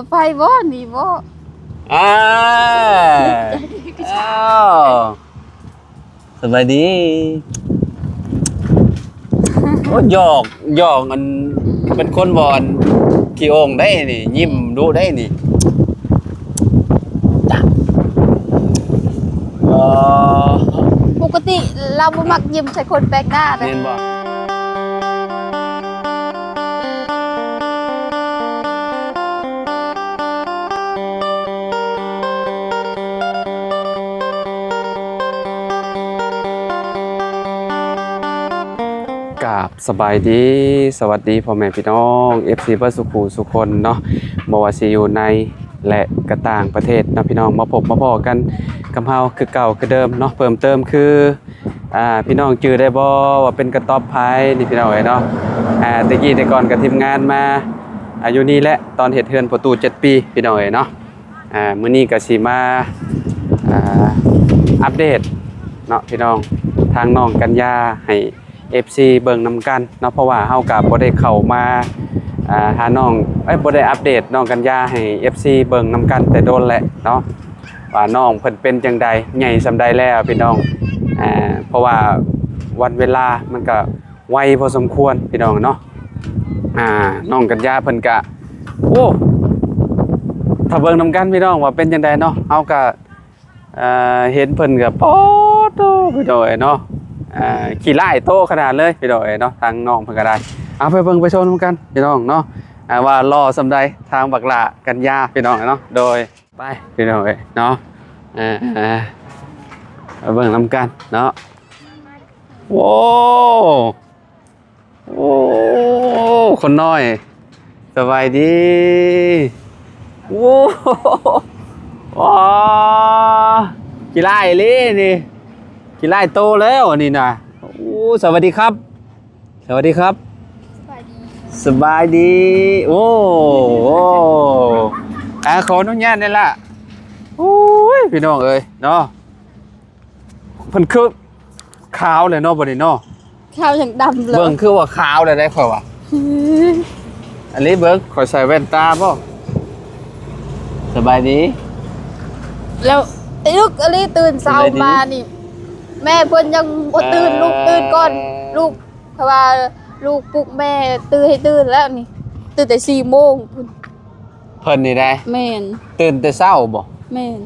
ໄປບໍ່ນີ້ບໍ່? ອ່າ ອ້າວ ສະບາຍດີ. ໂອ້ ຢອກ ຢອກ ອັນ ເປັນຄົນບໍ່ ອັນ ຂີ້ໂອງໄດ໋ນີ້ ຍິ້ມດຸໄດ໋ນີ້. ອໍ ປົກກະຕິລາວບໍ່ມັກຍິ້ມໃສ່ຄົນແປກໜ້າເດ້. ແມ່ນບໍ່? ກາບສະບາຍດີ ສະຫວັດດີພໍ່ແມ່ພີ່ນ້ອງ ເອັຟຊີ ເບິດສູ່ຄູ່ສູ່ຄົນເນາະ ບໍ່ວ່າຊິຢູ່ໃນ ແລະ ກະຕ່າງປະເທດເນາະພີ່ນ້ອງ ມາພົບມາພໍ້ກັນກັບເຮົາຄືເກົ່າຄືເດີມເນາະ. ເພີ່ມເຕີມຄື ອ່າ ພີ່ນ້ອງຈື່ໄດ້ບໍ່ວ່າເປັນກະຕ໊ອບໃຜນີ້ພີ່ນ້ອງເອີຍເນາະ. ອ່າ ແຕ່ກີ້ແຕ່ກ່ອນກະທີມງານມາ ອ່າ ຢູ່ນີ້ແຫຼະ ຕອນເຮັດເຮືອນພໍ່ຕູ້ເຈັດປີພີ່ນ້ອງເອີຍເນາະ. ອ່າ ມື້ນີ້ກະຊິມາ ອ່າ ອັບເດດເນາະພີ່ນ້ອງ ທາງນ້ອງກັນຍາໃຫ້ ເອັຟຊີ ເບິ່ງນຳກັນເນາະ ເພາະວ່າເຮົາກະບໍ່ໄດ້ເຂົ້າມາ ອ່າ ຫານ້ອງ ເອີຍ ບໍ່ໄດ້ອັບເດດນ້ອງກັນຍາໃຫ້ ເອັຟຊີ ເບິ່ງນຳກັນແຕ່ດົນແຫຼະເນາະ ວ່ານ້ອງເພິ່ນເປັນຈັ່ງໃດ ໃຫຍ່ສ່ຳໃດແລ້ວພີ່ນ້ອງ. ອ່າ ເພາະວ່າວັນເວລາມັນກະໄວພໍສົມຄວນພີ່ນ້ອງເນາະ. ອ່າ ນ້ອງກັນຍາເພິ່ນກະ ໂອ້ ຖ້າເບິ່ງນຳກັນພີ່ນ້ອງວ່າເປັນຈັ່ງໃດເນາະ ເຮົາກະ ເອີ ເຫັນເພິ່ນກໍ ປາດໂທ້ ພີ່ນ້ອງເອີຍເນາະ ອ່າ ຂີ້ຮ້າຍໂຕຂະໜາດເລີຍ ພີ່ນ້ອງເອີຍເນາະ ທາງນ້ອງເພິ່ນກໍໄດ້. ເອົາ ໄປເບິ່ງໄປຊົມນຳກັນ ພີ່ນ້ອງເນາະ ອ່າ ວ່າຫຼໍ່ສ່ຳໃດ ທາງບັກຫຼ້າກັນຍາ ພີ່ນ້ອງເນາະ. ໂດຍ ໄປ ພີ່ນ້ອງເອີຍເນາະ ເອີ ໄປເບິ່ງນຳກັນເນາະ. ໂອ້ ໂອ້ ຄົນນ້ອຍ ສະບາຍດີ. ໂອ້ ອໍ ຂີ້ຮ້າຍອີ່ຫຼີນີ້ ຂີ້ຮ້າຍໂຕແລ້ວອັນນີ້ນະ. ໂອ້ ສະຫວັດດີຄັບ ສະຫວັດດີຄັບ ສະບາຍດີ ສະບາຍດີ. ໂອ້ ອ່າ ຂໍອະນຸຍາດແດ່ລະ. ໂອ້ຍ ພີ່ນ້ອງເອີຍເນາະ ເພິ່ນຄືຂາວແລ້ວເນາະ ບັດນີ້ເນາະ ຂາວຫຍັງດຳເລີຍ ເບິ່ງຄືວ່າຂາວແລ້ວໄດ໋ ຂ້ອຍວ່າ. ອັນນີ້ເບິ່ງ ຂ້ອຍໃສ່ແວ່ນຕາບໍ່? ສະບາຍດີ. ແລ້ວຕຶກອີ່ຫຼີ ຕື່ນເຊົ້າ ສະບາຍດີ ມານີ້ ແມ່ເພິ່ນຍັງບໍ່ຕື່ນ ອ່າ ລູກຕື່ນກ່ອນ ລູກ ເພາະວ່າລູກປຸກແມ່ຕື່ນ ໃຫ້ຕື່ນແລ້ວນີ້ ຕື່ນແຕ່ສີ່ໂມງພຸ້ນ. ເພິ່ນນີ້ໄດ໋? ແມ່ນ. ຕື່ນແຕ່ເຊົ້າບໍ່? ແມ່ນ.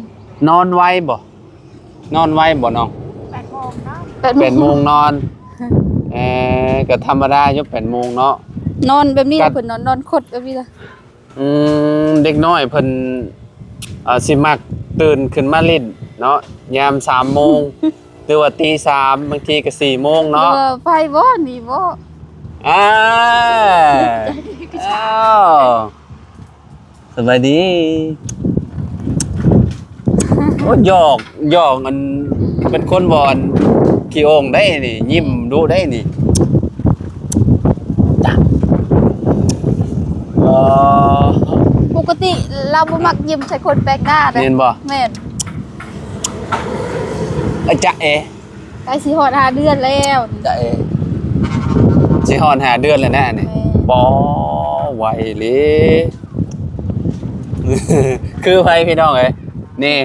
ນອນໄວບໍ່? ນອນໄວບໍ່ນ້ອງ? ແປດໂມງນອນ ແປດໂມງ ແປດໂມງນອນ. ເອີ ກໍທຳມະດາຢູ່ ແປດໂມງເນາະ ນອນແບບນີ້ລະ ເພິ່ນນອນ ນອນຄົດແບບນີ້ລະ. ອືມ ເດັກນ້ອຍເພິ່ນ ເອີ ຊິມັກຕື່ນຂຶ້ນມາຫຼິ້ນເນາະ ຍາມສາມໂມງ ຫຼືວ່າຕີສາມ ບາງທີກໍສີ່ໂມງເນາະ. ເອີ ໄປບໍ່ນີ້ບໍ່? ອ່າ ອ້າວ ສະບາຍດີ. ໂອ້ ຢອກ ຢອກ ອັນ ເປັນຄົນບໍ່ ອັນ ຂີ້ໂອງໄດ໋ນີ້ ຍິ້ມດຸໄດ໋ນີ້. ອໍ ປົກກະຕິລາວບໍ່ມັກຍິ້ມໃສ່ຄົນແປກໜ້າເດ້. ແມ່ນບໍ່? ແມ່ນ. ອາຈະເອ ໃກ້ຊິຮອດຫ້າເດືອນແລ້ວ. ຈະເອ ຊິຮອດຫ້າເດືອນແລ້ວນະນີ້. ແມ່ນ. ປໍ ໄວເລີຍ ຄືໃຜພີ່ນ້ອງເອີຍ ນີ້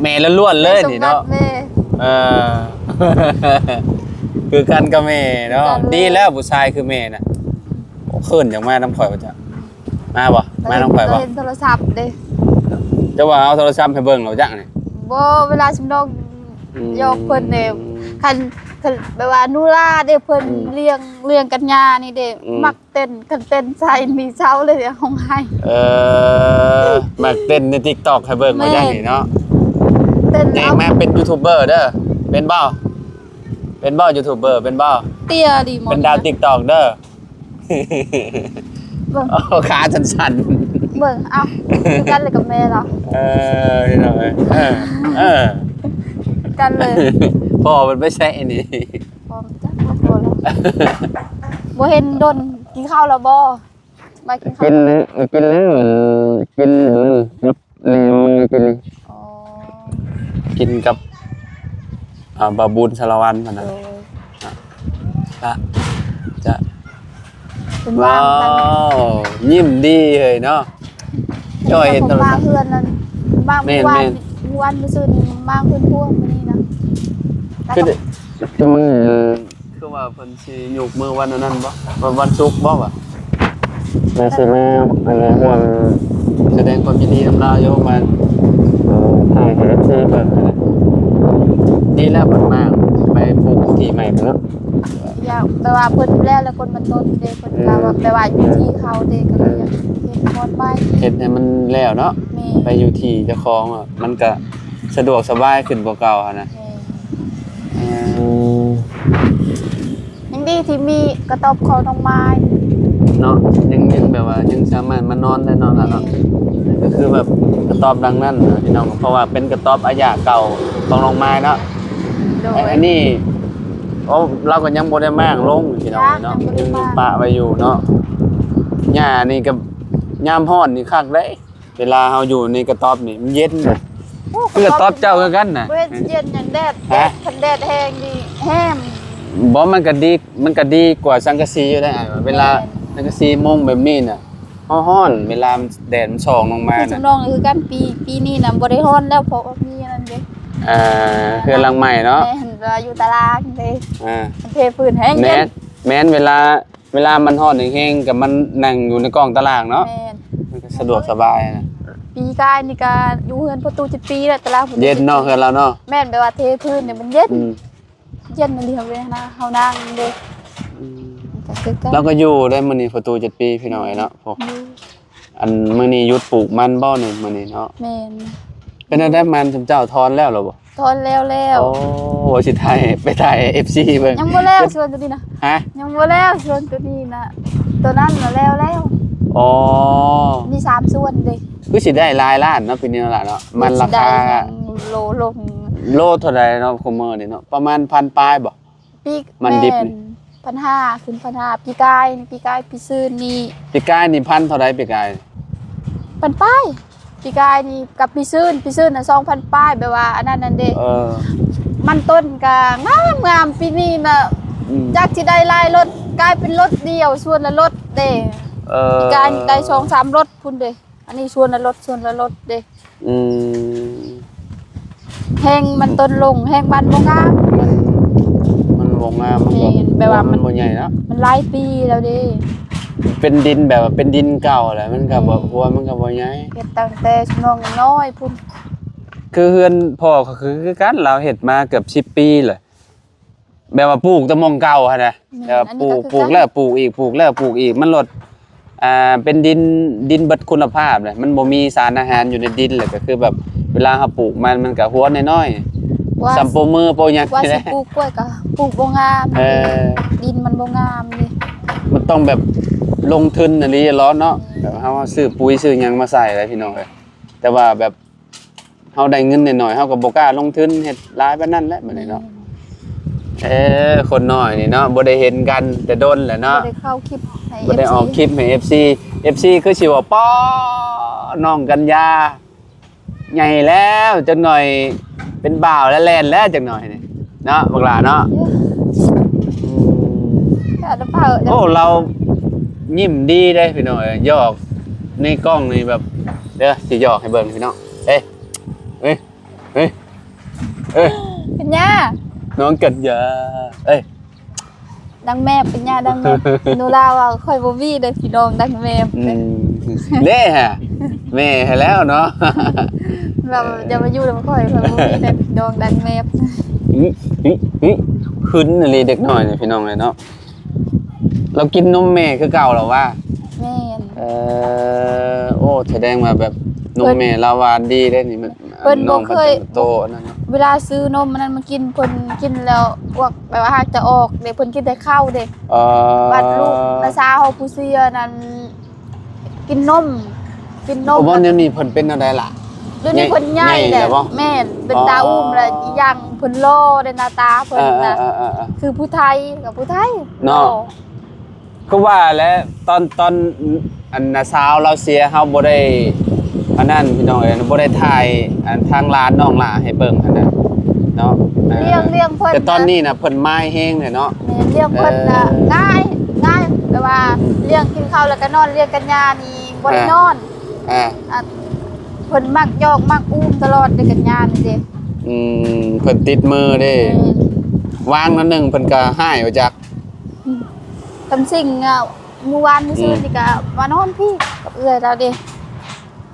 ແມ່ລ້ວນໆເລີຍນີ້ເນາະ. ແມ່ສົມບັດແມ່ ເອີ ຄືກັນກັບແມ່ເນາະ. ຄືກັນເລີຍ. ດີແລ້ວຜູ້ຊາຍຄືແມ່ນະ ໂອ້ ເຂີນ ຢາກມານຳຂ້ອຍວ່າຈະ ມາບໍ່? ມານຳຂ້ອຍບໍ່? ເຫັນໂທລະສັບເດ້. ເຈົ້າວ່າເອົາໂທລະສັບໃຫ້ເບິ່ງແລ້ວຈັກນີ້. ບໍ່ ເວລາສຳນອງ ອືມ ຢອກເພິ່ນເດ້ ຄັນ ຄັນແບບວ່ານູລາເດ້ ເພິ່ນ ອືມ ລ້ຽງ ລ້ຽງກັນຍານີ້ເດ້ ອືມ ມັກເຕັ້ນ ຄັນເຕັ້ນໃສ່ນີ້ເຊົາເລີຍ ຮ້ອງໄຫ້. ເອີ ມັກເຕັ້ນໃນຕິກຕັອກໃຫ້ເບິ່ງ ແມ່ນ ວ່າຈັ່ງນີ້ເນາະ. ເຕັ້ນ ເອງ ເອົາ ມາເປັນຢູທູບເບີເດີ ເປັນບໍ່? ເປັນບໍ່ຢູທູບເບີ ເປັນບໍ່? ເຕ້ຍດີໝໍ ເປັນດາວຕິກຕັອກເດີ. ເບິ່ງ ໂອ້ ຂາສັ່ນໆ ເບິ່ງ ເອົ້າ ຄືກັນເລີຍກັບແມ່ລາວ. ເອີ ພີ່ນ້ອງເອີຍ ເອີ ເອີ ຄືກັນເລີຍ. ພໍ່ເພິ່ນໄປໃສນີ້? ພໍ່ຈັກບໍ່ພໍລາວ ບໍ່ເຫັນດົນ. ກິນເຂົ້າແລ້ວບໍ່? ມາກິນເຂົ້າ ກິນແລ້ວ ກິນແລ້ວ ອັນ ກິນອັນນັ້ນ ແມ່ມັນກິນນີ້. ອໍ ກິນກັບ ອ່າ ບ່າວບຸນສາລະວັນຫັ້ນນະ. ໂດຍ ອ່ະ ຈະ ເພິ່ນວ່າງກັນ ວ້າວ ຍິ້ມດີເຮີ້ຍເນາະ. ຈ່ອຍເຫັນໂທລະທັດ ມາເຮືອນນັ້ນ ມາ ແມ່ນໆ ມື້ວານ ມື້ວານມື້ຊືນນີ້ ມາເຮືອນພວກມື້ນີ້ນະ ຄື ຄື ຄືວ່າເພິ່ນຊິຍົກມື້ວັນອັນນັ້ນບໍ່ ວັນ ວັນສຸກບໍ່ຫວາ? ແມ່ນຊິມາ ອັນນັ້ນ ຮ່ວມ ສະແດງຄວາມຍິນດີນຳລາວຢູ່ ມາ ເອີ ຖ່າຍໃຫ້ເອັຟຊີເບິ່ງຫັ້ນນະ. ດີແລ້ວເພິ່ນມາ ໄປປູກທີ່ໃໝ່ພຸ້ນເນາະ. ຢ່າງແບບວ່າເພິ່ນແລ້ວ ແລ້ວຄົນມັນຕົ້ນເດ້ ເພິ່ນກໍວ່າ ອືມ ແບບວ່າຢູ່ທີ່ເຂົາເດ້ ກໍເລີຍ ເອີ ຢາກເຮັດບ່ອນໃໝ່ ເຮັດໃຫ້ມັນແລ້ວເນາະ. ແມ່ນ ໄປຢູ່ທີ່ເຈົ້າຂອງ ມັນກໍສະດວກສະບາຍຂຶ້ນກວ່າເກົ່າຫັ້ນນະ. ແມ່ນ ອືມ ຍັງດີທີ່ມີກະຕ໊ອບຂອງນ້ອງມາຍເນາະ ຍັງ ຍັງແບບວ່າຍັງສາມາດມານອນໄດ້ເນາະ ແມ່ນ ຫຼານເນາະ. ກໍຄືແບບກະຕ໊ອບຫຼັງນັ້ນນະພີ່ນ້ອງ ເພາະວ່າເປັນກະຕ໊ອບອາຍາເກົ່າຂອງນ້ອງມາຍເນາະ. ໂດຍ ອັນນີ້ ໂອ້ ລາວກໍຍັງບໍ່ໄດ້ມ້າງລົງພີ່ນ້ອງເນາະ ຍັງບໍ່ໄດ້ມ້າງ ຍັງປະໄວ້ຢູ່ເນາະ. ຫຍ້ານີ້ກໍຍາມຮ້ອນນີ້ຄັກເດ້ ເວລາເຮົາຢູ່ໃນກະຕ໊ອບນີ້ມັນເຢັນນະ. ໂອ້ ຄືກະຕ໊ອບເຈົ້າຄືກັນນະ ບໍ່ເຫັນຊິເຢັນຫຍັງ ແດດ ຮະ ແດດ ຄັນແດດແຮງນີ້ແຮງ. ບໍ່ ມັນກໍດີ ມັນກໍດີກວ່າສັງກະສີຢູ່ເດ້ ເວລາ ແມ່ນ ສັງກະສີມຸງແບບນີ້ນະ ຮ້ອນໆ ເວລາແດດມັນສ່ອງລົງມານະ. ຄືຈຳລອງຄືກັນ ປີ ປີນີ້ນະບໍ່ໄດ້ຮ້ອນແລ້ວ ເພາະວ່າມີອັນນັ້ນເດ້ ອ່າ ເຮືອນຫຼັງໃໝ່ເນາະ. ແມ່ນ ວ່າຢູ່ຕາລາງເດ້ ອ່າ ເທພື້ນແຮງເຢັນ. ແມ່ນ ແມ່ນ ເວລາ ເວລາມັນຮ້ອນແຮງໆ ກໍມານັ່ງຢູ່ໃນກ້ອງຕາລາງເນາະ. ແມ່ນ ມັນກໍສະດວກສະບາຍນະ. ປີກາຍນີ້ກໍຢູ່ເຮືອນພໍ່ຕູ້ເຈັດປີແລ້ວ ຕາລາງ ເຢັນເນາະ ເຮືອນລາວເນາະ. ແມ່ນ ແບບວ່າເທພື້ນນີ້ມັນເຢັນ ອືມ ເຢັນອີ່ຫຼີເວລາເຮົານັ່ງເດ້. ອືມ ມັນກໍຄືກັນ ລາວກໍຢູ່ໄດ້ມື້ນີ້ພໍ່ຕູ້ເຈັດປີ ພີ່ນ້ອງເອີຍເນາະ. ໂອ້ ຢູ່ ອັນມື້ນີ້ຢຸດປູກມັນບໍ່ນີ້ ມື້ນີ້ເນາະ? ແມ່ນ. ເປັນຈັ່ງໃດ ມັນຊຸມເຈົ້າຖອນແລ້ວລະບໍ່? ຖອນແລ້ວແລ້ວ. ໂອ້ ວ່າຊິຖ່າຍ ໄປຖ່າຍໃຫ້ເອັຟຊີເບິ່ງ. ຍັງບໍ່ແລ້ວສວນໂຕນີ້ນະ. ຮະ? ຍັງບໍ່ແລ້ວສວນໂຕນີ້ນະ. ໂຕນັ້ນນະແລ້ວແລ້ວ. ອໍ ມີສາມສວນເດ້. ຄືຊິໄດ້ຫຼາຍລ້ານເນາະ ປີນີ້ເນາະ ຫຼານເນາະ. ມັນລາຄາ ໂລ ໂລເທົ່າໃດເນາະ ຄູ່ມື້ນີ້ເນາະ? ປະມານພັນປາຍບໍ່? ປີ ມັນດິບນີ້ ແມ່ນ ພັນຫ້າ ຂຶ້ນພັນຫ້າ. ປີກາຍນີ້ ປີກາຍ ປີຊືນນີ້ ປີກາຍນີ້ພັນເທົ່າໃດ? ປີກາຍ ພັນປາຍ. ປີກາຍນີ້ກັບປີຊືນ ປີຊືນນະ ສອງພັນປາຍ ແບບວ່າອັນນັ້ນນັ້ນເດ້. ເອີ ມັນຕົ້ນກະງາມໆ ປີນີ້ນະ ອືມ ຈັກຊິໄດ້ຫຼາຍລົດ ກາຍເປັນລົດດຽວ ສວນລະລົດເດ້. ເອີ ປີກາຍນີ້ໄດ້ສອງສາມລົດພຸ້ນເດ້. ອັນນີ້ສວນລະລົດ ສວນລະລົດເດ້. ອືມ ແຮງມັນຕົ້ນລົງ ແຮງມັນບໍ່ງາມ. ມັນ ມັນບໍ່ງາມ ມັນ ແມ່ນ ແບບວ່າມັນ ມັນບໍ່ໃຫຍ່ເນາະ. ມັນຫຼາຍປີແລ້ວເດ້ ເປັນດິນແບບວ່າເປັນດິນເກົ່າແຫຼະ ມັນກໍບໍ່ ແມ່ນ ຫົວມັນກໍບໍ່ໃຫຍ່. ເຮັດຕັ້ງແຕ່ນ້ອງນ້ອຍພຸ້ນ. ຄືເຮືອນພໍ່ກໍຄື ຄືກັນ ລາວເຮັດມາເກືອບສິບປີແຫຼະ. ແບບວ່າປູກແຕ່ໝ່ອງເກົ່າຫັ້ນນະ. ແມ່ນ ແບບວ່າປູກ ອັນນີ້ກໍຄືກັນ ປູກແລ້ວປູກອີກ ປູກແລ້ວປູກອີກ ມັນໂລດ ອ່າ ເປັນດິນ ດິນເບິດຄຸນນະພາບເລີຍ ມັນບໍ່ມີສານອາຫານຢູ່ໃນດິນ ແລ້ວກໍຄືແບບເວລາເຮົາປູກມັນ ມັນກໍຫົວນ້ອຍໆ ວ່າ ສ່ຳໂປ້ມືໂປ້ຫຍັງ ວ່າຊິປູກກ້ວຍກໍປູກບໍ່ງາມ. ເອີ ດິນມັນບໍ່ງາມເດ. ມັນຕ້ອງແບບລົງທຶນອີ່ຫຼີເນາະ ແບບເຮົາຊື້ປຸ໋ຍຊື້ຫຍັງມາໃສ່ແຫຼະ ພີ່ນ້ອງເອີຍ. ແຕ່ວ່າແບບ ເຮົາໄດ້ເງິນໜ້ອຍໆ ເຮົາກໍບໍ່ກ້າລົງທຶນເຮັດຫຼາຍປານນັ້ນແຫຼະ ບັດນີ້ເນາະ. ອືມ ເອີ ຄົນນ້ອຍນີ້ເນາະ ບໍ່ໄດ້ເຫັນກັນແຕ່ດົນແຫຼະເນາະ ບໍ່ໄດ້ເຂົ້າຄລິບໃຫ້ ບໍ່ໄດ້ອອກຄລິບໃຫ້ເອັຟຊີ ເອັຟຊີຄືຊິວ່າ ປ້ອ ນ້ອງກັນຍາໃຫຍ່ແລ້ວ ຈັກໜ່ອຍເປັນບ່າວແລ້ວ ແລ່ນແລ້ວຈັກໜ່ອຍນີ້ເນາະ ບັກຫຼ້າເນາະ. ອືມ ໂອ້ ລາວຍິ້ມດີເດ້ ພີ່ນ້ອງເອີຍ ຢອກໃນກ້ອງນີ້ແບບ ເດີ ຊິຢອກໃຫ້ເບິ່ງ ພີ່ນ້ອງ. ເອີ ເອີ ເອີ ເອີ ກັນຍາ ນ້ອງກັນຍາ ເອີຍ ດັງແມບ ກັນຍາ ດັງແມບ. ໜູລາວວ່າຂ້ອຍບໍ່ມີເດີພີ່ນ້ອງດັງແມບ. ອືມ ເດ້ຫະ ແມ່ໃຫ້ແລ້ວເນາະ ແບບ ເອີ ຢ່າມາຢູ່ນຳຂ້ອຍ ຂ້ອຍບໍ່ມີເດີພີ່ນ້ອງດັງແມບ. ອື ອື ອື ຫຶນອີ່ຫຼີເດັກນ້ອຍນີ້ ພີ່ນ້ອງເອີຍເນາະ. ລາວກິນນົມແມ່ຄືເກົ່າແລ້ວຫວາ? ແມ່ນ. ເອີ ໂອ້ ສະແດງວ່າແບບນົມແມ່ລາວຫວານດີເດ້ນີ້ ມັນ ເພິ່ນບໍ່ເຄີຍ ນ້ອງເພິ່ນໂຕອັນນັ້ນເນາະ ເວລາຊື້ນົມອັນນັ້ນມາກິນ ເພິ່ນກິນແລ້ວອວກ ແບບວ່າຫາກຈະອອກເດ້ ເພິ່ນກິນແຕ່ເຂົ້າເດ້. ອໍ ບັດລູກນ້າສາວເຮົາຜູ້ເສຍນັ້ນ ກິນນົມ ກິນນົມ. ໂອ້ ບໍ່ ດຽວນີ້ເພິ່ນເປັນແນວໃດລະ? ດຽວນີ້ເພິ່ນໃຫຍ່ແລ້ວ. ແມ່ນ ເປັນຕາອູ້ມແລ້ວ. ອໍ ອີກຢ່າງເພິ່ນຫຼໍ່ເດ້ ໜ້າຕາເພິ່ນນະ ເອີ ເອີ ຄືຜູ້ໄທ ກັບຜູ້ໄທເນາະ. ຄືວ່າແຫຼະ ຕອນ ຕອນ ອັນ ນ້າສາວລາວເສຍ ເຮົາບໍ່ໄດ້ ອັນນັ້ນ ພີ່ນ້ອງເອີຍ ບໍ່ໄດ້ຖ່າຍ ອັນ ທາງຫຼານນ້ອງຫຼ້າໃຫ້ເບິ່ງຫັ້ນນະເນາະ. ເອີ ລ້ຽງ ລ້ຽງເພິ່ນ ແຕ່ຕອນນີ້ນະ ເພິ່ນມາຍແຮງແລ້ວເນາະ. ແມ່ນ ລ້ຽງເພິ່ນນະ ເອີ ງ່າຍ ງ່າຍ ແຕ່ວ່າ ອືມ ລ້ຽງກິນເຂົ້າແລ້ວກໍນອນ, ລ້ຽງກັນຍານີ້ບໍ່ໄດ້ ອ່າ ນອນ ອ່າ ອ່າ ເພິ່ນມັກຢອກມັກອູ້ມຕະຫຼອດເດ້ ກັນຍານີ້ເດ້. ອືມ ເພິ່ນຕິດມືເດ້. ແມ່ນ ວາງໜ້ອຍໜຶ່ງເພິ່ນກໍຮ້າຍວ່າຈັກ. ອືມ ຄຳສິງ ອ່າ ມື້ວານມື້ຊືນ ອືມ ນີ້ກໍມານອນພີ້ກັບເອື້ອຍລາວເດ້.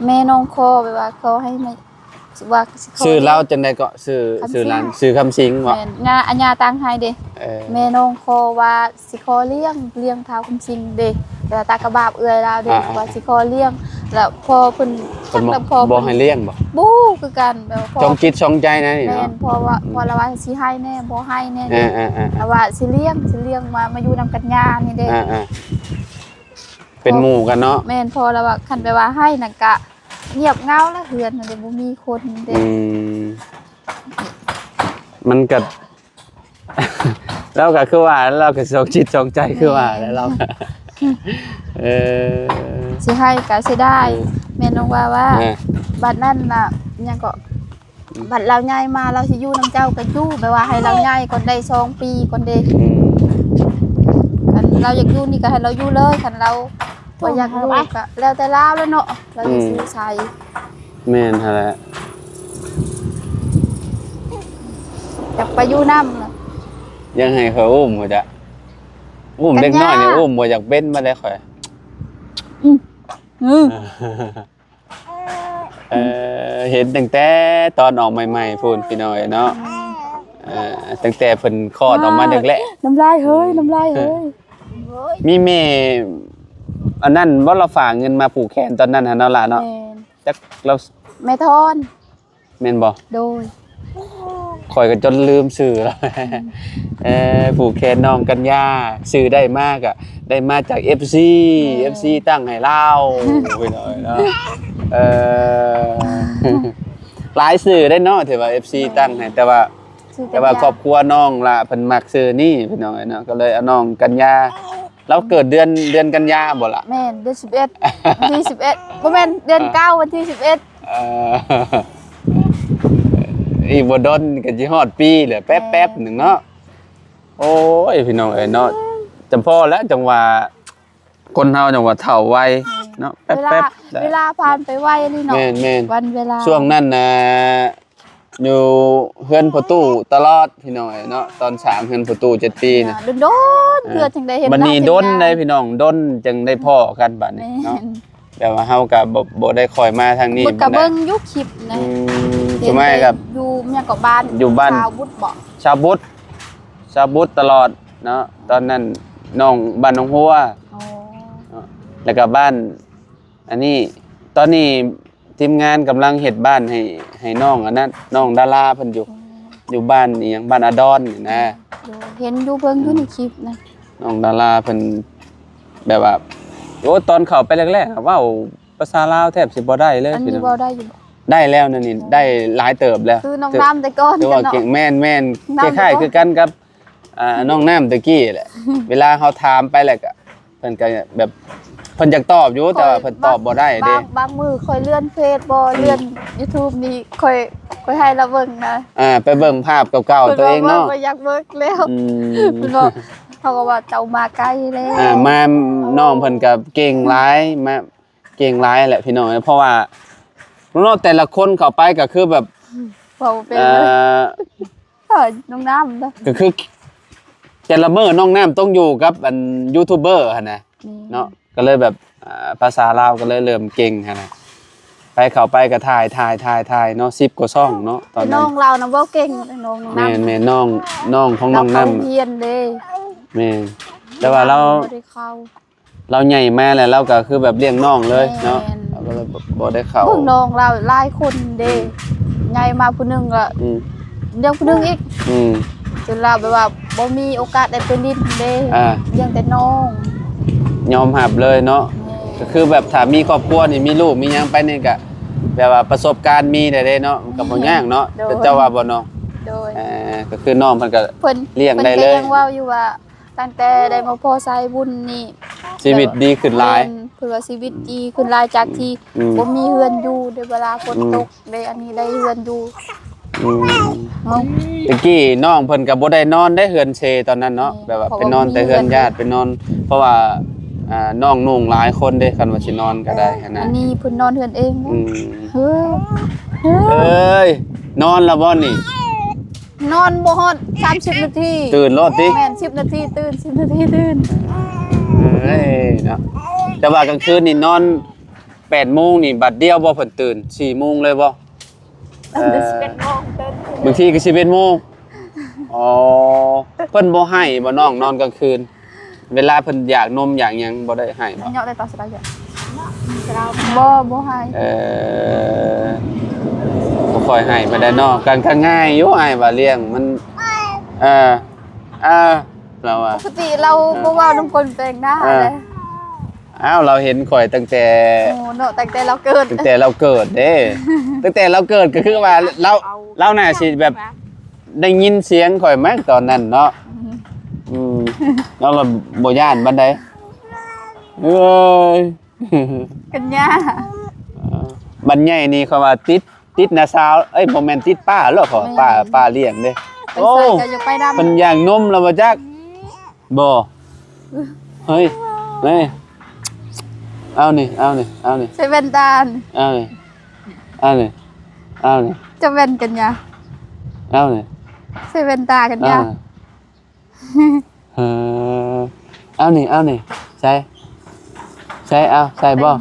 ແມ່ນ້ອງຂໍ ແບບວ່າຂໍໃຫ້ແມ່ ວ່າຊິຂໍ ຊື່ລາວຈັ່ງໃດເກາະ? ຊື່ ຄຳສິງ ຊື່ລາວ ຊື່ຄຳສິງບໍ? ແມ່ນ ຍາ ອາຍາຕ່າງໃຫ້ເດ້. ເອີ ແມ່ນ້ອງຂໍວ່າຊິຂໍລ້ຽງ ລ້ຽງທ້າວຄຳສິງເດ້. ແຕ່ວ່າຕາກະບາບເອື້ອຍລາວເດ້ ອ່າໆ ວ່າຊິຂໍລ້ຽງ ແລ້ວພໍ່ເພິ່ນ ເພິ່ນບໍ່ ຈັກແລ້ວພໍ່ເພິ່ນບໍ່ໃຫ້ລ້ຽງບໍ? ບໍ່ຮູ້ຄືກັນ ແບບວ່າພໍ່ ຈອງຈິດຈອງໃຈນະນີ້ເນາະ. ແມ່ນ ເພາະວ່າ ອືມ ເພາະລາວວ່າຊິໃຫ້ແດ່ ບໍ່ໃຫ້ແດ່ ອ່າໆໆ ແຕ່ວ່າຊິລ້ຽງ ຊິລ້ຽງມາ ມາຢູ່ນຳກັນຍານີ້ເດ້. ອ່າໆ ເປັນໝູ່ກັນເນາະ. ແມ່ນ ເພາະລາວວ່າຄັນແບບວ່າໃຫ້ນັ້ນກະງຽບເຫງົາແລ້ວ ເຮືອນມັນເດ ບໍ່ມີຄົນເດ. ອືມ ມັນກະ ລາວກະຄືວ່າ ລາວກະສອງຈິດສອງໃຈຄືວ່າແຫຼະ ລາວ ເອີ ຊິໃຫ້ກະເສຍດາຍ. ເອີ ແມ່ນ້ອງວ່າ ວ່າ ເອີ ບັດນັ້ນນະ ຫຍັງເກາະ ບັດລາວໃຫຍ່ມາ ລາວຊິຢູ່ນຳເຈົ້າກໍຢູ່ ແບບວ່າໃຫ້ລາວໃຫຍ່ກ່ອນໄດ້ສອງປີກ່ອນເດ້. ອືມ ຄັນລາວຢາກຢູ່ນີ້ກໍໃຫ້ລາວຢູ່ເລີຍ ຄັນລາວບໍ່ຢາກຢູ່ກໍແລ້ວແຕ່ລາວແຫຼະເນາະ ລາວຊິຢູ່ໃສ. ອືມ ແມ່ນຫັ້ນແຫຼະ ຢາກໄປຢູ່ນຳ ຢາກໃຫ້ຂ້ອຍອຸ້ມພຸ້ນຈ້ະ. ອຸ້ມເດັກນ້ອຍນີ້ ອຸ້ມບໍ່ຢາກເປັນມາແລ້ວຂ້ອຍ. ອືມ ອືມ ເອີ ເຫັນຕັ້ງແຕ່ຕອນອອກໃໝ່ໆພຸ້ນ ພີ່ນ້ອງເອີຍເນາະ. ເອີ ຕັ້ງແຕ່ເພິ່ນຄອດອອກມາແລກໆ ນ້ຳລາຍເຮີ້ຍ ອືມ ນ້ຳລາຍເຮີ້ຍ. ມີແມ່ອັນນັ້ນບໍ່ ລາວຝາກເງິນມາຜູກແຂນຕອນນັ້ນຫັ້ນເນາະ ຫຼ້າເນາະ. ແມ່ນ ຈັກລາວ ແມ່ທອນ ແມ່ນບໍ່? ໂດຍ ຂ້ອຍກໍຈົນລືມຊື່ລະ. ອືມ ເອີ ຜູກແຂນນ້ອງກັນຍາ ຊື່ໄດ້ມາກະໄດ້ມາຈາກເອັຟຊີ ແມ່ນ ເອັຟຊີຕັ້ງໃຫ້ລາວ ພີ່ນ້ອງເນາະ. ເອີ ຫຼາຍຊື່ເດ້ເນາະ ທີ່ວ່າເອັຟຊີ ແມ່ນ ຕັ້ງໃຫ້ ແຕ່ວ່າ ຊື່ກັນຍາ ແຕ່ວ່າຄອບຄົວນ້ອງລະເພິ່ນມັກຊື່ນີ້ ພີ່ນ້ອງເນາະ ກໍເລີຍເອົານ້ອງກັນຍາ. ລາວເກີດເດືອນ ເດືອນກັນຍາບໍ່ລະ? ແມ່ນ ເດືອນສິບເອັດ ວັນທີສິບເອັດ ບໍ່ແມ່ນ ເດືອນ ອ່າ ເກົ້າ ວັນທີສິບເອັດ. ເອີ ອີກບໍ່ດົນກໍຊິຮອດປີແລ້ວ ແປັບໆ ແມ່ນ ໜຶ່ງເນາະ. ໂອ້ຍ ພີ່ນ້ອງເອີຍເນາະ ຈຳພໍແລ້ວ ຈັ່ງວ່າຄົນເຮົາຈັ່ງວ່າເຖົ້າໄວເນາະ ແປັບໆ ເວລາ ເວລາຜ່ານໄປໄວອີ່ຫຼີເນາະ. ແມ່ນໆ ວັນເວລາ ຊ່ວງນັ້ນນະ ຢູ່ເຮືອນພໍ່ຕູ້ຕະຫຼອດ ພີ່ນ້ອງເອີຍເນາະ ຕອນສ້າງເຮືອນພໍ່ຕູ້ເຈັດປີນະ ດົນໆ ເທື່ອຈຶ່ງໄດ້ເຫັນ. ບັດນີ້ດົນໄດ໋ ພີ່ນ້ອງ ດົນຈຶ່ງໄດ້ພໍ້ກັນບັດນີ້ເນາະ. ແມ່ນ ແຕ່ວ່າເຮົາກໍບໍ່ ບໍ່ໄດ້ຄ່ອຍມາທາງນີ້ ເບິ່ງຢູ່ຄລິບນະ. ອືມ ເຫັນແຕ່ຢູ່ຫຍັງເກາະ ບ້ານ ຢູ່ບ້ານຊາວບຸດບໍ? ຊາວບຸດ ຊາວບຸດຕະຫຼອດເນາະ ຕອນນັ້ນນ້ອງບ້ານໜອງຫົວ. ອໍ ເນາະ ແລ້ວກໍບ້ານ ອັນນີ້ ຕອນນີ້ທີມງານກຳລັງເຮັດບ້ານໃຫ້ ໃຫ້ນ້ອງອັນນັ້ນ ນ້ອງດາລາເພິ່ນຢູ່ ອືມ ຢູ່ບ້ານອີ່ຫຍັງ ບ້ານອາດອນນີ້ນະ. ໂດຍ ເຫັນຢູ່ ເບິ່ງຢູ່ໃນຄລິບນະ ອືມ ນ້ອງດາລາເພິ່ນແບບວ່າ ໂອ້ ຕອນເຂົ້າໄປແລກໆ ເວົ້າພາສາລາວແທບຊິບໍ່ໄດ້ເລີຍ. ອັນນີ້ເວົ້າໄດ້ຢູ່ບໍ່? ໄດ້ແລ້ວນະນີ້ ໄດ້ຫຼາຍເຕີບແລ້ວ ຄືນ້ອງນ້ຳແຕ່ກ່ອນ ຖືວ່າເກັ່ງ. ແມ່ນໆ ນ້ຳ ຄ້າຍໆຄືກັນກັບ ອ່າ ນ້ອງນ້ຳແຕ່ກີ້ແຫຼະ ເວລາເຮົາຖາມໄປແລ້ວກະ ເພິ່ນກໍແບບ ເພິ່ນຢາກຕອບຢູ່ ແຕ່ວ່າເພິ່ນຕອບບໍ່ໄດ້ເດ້. ບາງ ບາງມື້ຂ້ອຍເລື່ອນເຟສບໍ ອືມ ເລື່ອນຢູທູບນີ້ ຂ້ອຍ ຂ້ອຍໃຫ້ລາວເບິ່ງນະ. ອ່າ ໄປເບິ່ງພາບເກົ່າໆຕົວເອງເນາະ ຂ້ອຍຢາກເບິ່ງແລ້ວ. ອືມ ເພິ່ນບອກ ເຂົາກໍວ່າເຈົ້າມາໄກແລ້ວ. ອ່າ ມາ ນ້ອງເພິ່ນກໍເກັ່ງຫຼາຍ ມາ ເກັ່ງຫຼາຍແຫຼະພີ່ນ້ອງ ເພາະວ່າເນາະ ແຕ່ລະຄົນເຂົ້າໄປກໍຄືແບບ ເວົ້າບໍ່ເປັນເລີຍ ເອີ ນ້ອງນ້ຳນະ ກໍຄືແຕ່ລະມື້ນ້ອງນ້ຳຕ້ອງຢູ່ກັບອັນຢູທູບເບີຫັ້ນນະ ແມ່ນ ເນາະ ກໍເລີຍແບບ ອ່າ ພາສາລາວກໍເລີຍເລີ່ມເກັ່ງຫັ້ນນະ. ໄປເຂົ້າໄປກໍຖ່າຍ ຖ່າຍ ຖ່າຍ ຖ່າຍເນາະ ສິບກວ່າຊ່ອງເນາະ ຕອນນັ້ນ ແຕ່ນ້ອງລາວນະເວົ້າເກັ່ງ ນ້ອງນ້ຳ ແມ່ນໆ ນ້ອງ ນ້ອງຂອງນ້ອງນ້ຳ ລາວເຂົ້າໂຮງຮຽນເດ້ ແມ່ນ ແຕ່ວ່າລາວ ລາວບໍ່ໄດ້ເຂົ້າ ລາວໃຫຍ່ມາແລ້ວ ລາວກໍຄືແບບລ້ຽງນ້ອງເລີຍເນາະ ແມ່ນ ລາວກໍເລີຍບໍ່ໄດ້ເຂົ້າ. ເບິ່ງນ້ອງລາວຫຼາຍຄົນເດ້ ອືມ ໃຫຍ່ມາຜູ້ໜຶ່ງກໍ ອືມ ລ້ຽງຜູ້ໜຶ່ງອີກ ອືມ ຈົນລາວແບບວ່າບໍ່ມີໂອກາດໄດ້ໄປຫຼິ້ນເດ້ ອ່າ ລ້ຽງແຕ່ນ້ອງ ຍອມຮັບເລີຍເນາະ ແມ່ນ ກໍຄືແບບຖ້າມີຄອບຄົວນີ້ ມີລູກມີຫຍັງໄປນີ້ກໍແບບວ່າປະສົບການມີແດ່ເດ້ເນາະ ມັນກໍບໍ່ຍາກເນາະ ໂດຍ ເຈົ້າວ່າບໍ່ນ້ອງ? ໂດຍ ເອີ ກໍຄືນ້ອງເພິ່ນກໍ ເພິ່ນ ລ້ຽງໄດ້ເລີຍ ເພິ່ນກໍຍັງເວົ້າຢູ່ວ່າ ຕັ້ງແຕ່ໄດ້ມາພໍ້ສາຍບຸນນີ້ ຊີວິດດີຂຶ້ນຫຼາຍ ແມ່ນ ເພິ່ນວ່າຊີວິດດີຂຶ້ນຫຼາຍຈາກທີ່ ອືມ ບໍ່ມີເຮືອນຢູ່ ໃນເວລາຝົນ ອືມ ຕົກ ໄດ້ອັນນີ້ ໄດ້ເຮືອນຢູ່ ອືມ ເນາະ ແຕ່ກີ້ນ້ອງເພິ່ນກໍບໍ່ໄດ້ນອນໃນເຮືອນເຊຕອນນັ້ນເນາະ ແມ່ນ ແບບວ່າໄປນອນແຕ່ເຮືອນຍາດ ໄປນອນ ເພາະວ່າ ອ່າ ນ້ອງນຸ່ງຫຼາຍຄົນເດ້ ຄັນວ່າຊິນອນກໍໄດ້ຫັ້ນນະ. ອັນນີ້ເພິ່ນນອນເຮືອນເອງເນາະ. ອືມ ເອີ ເອີຍ ນອນແລ້ວບໍ່ນີ້? ນອນບໍ່ຮອດສາມສິບນາທີ ຕື່ນໂລດຕິ? ແມ່ນ ສິບນາທີຕື່ນ ສິບນາທີຕື່ນ. ເອີຍເນາະ ແຕ່ວ່າກາງຄືນນີ້ນອນແປດໂມງນີ້ ບາດດຽວບໍ່ ເພິ່ນຕື່ນສີ່ໂມງເລີຍບໍ່? ເອີ ບາງທີກໍສິບເອັດໂມງ. ອໍ ເພິ່ນບໍ່ໃຫ້ບໍ່ນ້ອງນອນກາງຄືນ? ເວລາເພິ່ນຢາກນົມຢາກຫຍັງບໍ່ໄດ້ໃຫ້ບໍ່? ເນາະ ໄດ້ຕອນສະບາຍຢູ່. ບໍ່ ບໍ່ໃຫ້. ເອີ ບໍ່ຄ່ອຍໃຫ້ປານໃດເນາະ. ການ ການງ່າຍຢູ່ ອ້າຍວ່າລ້ຽງມັນ ເອີ ເອີ ລາວວ່າ ປົກກະຕິລາວ ເອີ ບໍ່ເວົ້ານຳຄົນແປກໜ້າ ເອີ ເດ້. ອ້າວ ລາວເຫັນຂ້ອຍຕັ້ງແຕ່ ໂອ້ເນາະ ຕັ້ງແຕ່ລາວເກີດ ຕັ້ງແຕ່ລາວເກີດເດ້. ຕັ້ງແຕ່ລາວເກີດກໍຄືວ່າລາວ ລາວໜ້າຊິແບບ ໄດ້ຍິນສຽງຂ້ອຍມັ້ງຕອນນັ້ນເນາະ. ອືມ ອືມ ລາວລະບໍ່ຢ້ານປານໃດ. ເອີຍ ກັນຍາ ເອີ ບັດໃຫຍ່ນີ້ເຂົາວ່າຕິດ ຕິດນ້າສາວ ເອີຍ ບໍ່ແມ່ນ ຕິດປ້າເລີຍ ເພາະ ແມ່ນ ປ້າ ປ້າລ້ຽງເດ້. ໄປໃສກໍຢາກໄປນຳ. ໂອ້ ເພິ່ນຢາກນົມແລ້ວບໍ່ຈັກ. ບໍ່ ເຮີ້ຍ ເຮີ້ຍ ເອົານີ້ ເອົານີ້ ເອົານີ້ ໃສ່ແວ່ນຕາ ເອົານີ້ ເອົານີ້ ເອົານີ້ ຈັບແວ່ນກັນຍາ ເອົານີ້ ໃສ່ແວ່ນຕາກັນຍາ ເອີ ເອີ ເອົານີ້ ເອົານີ້ ໃສ່ ໃສ່ ເອົາ ໃສ່ບໍ່?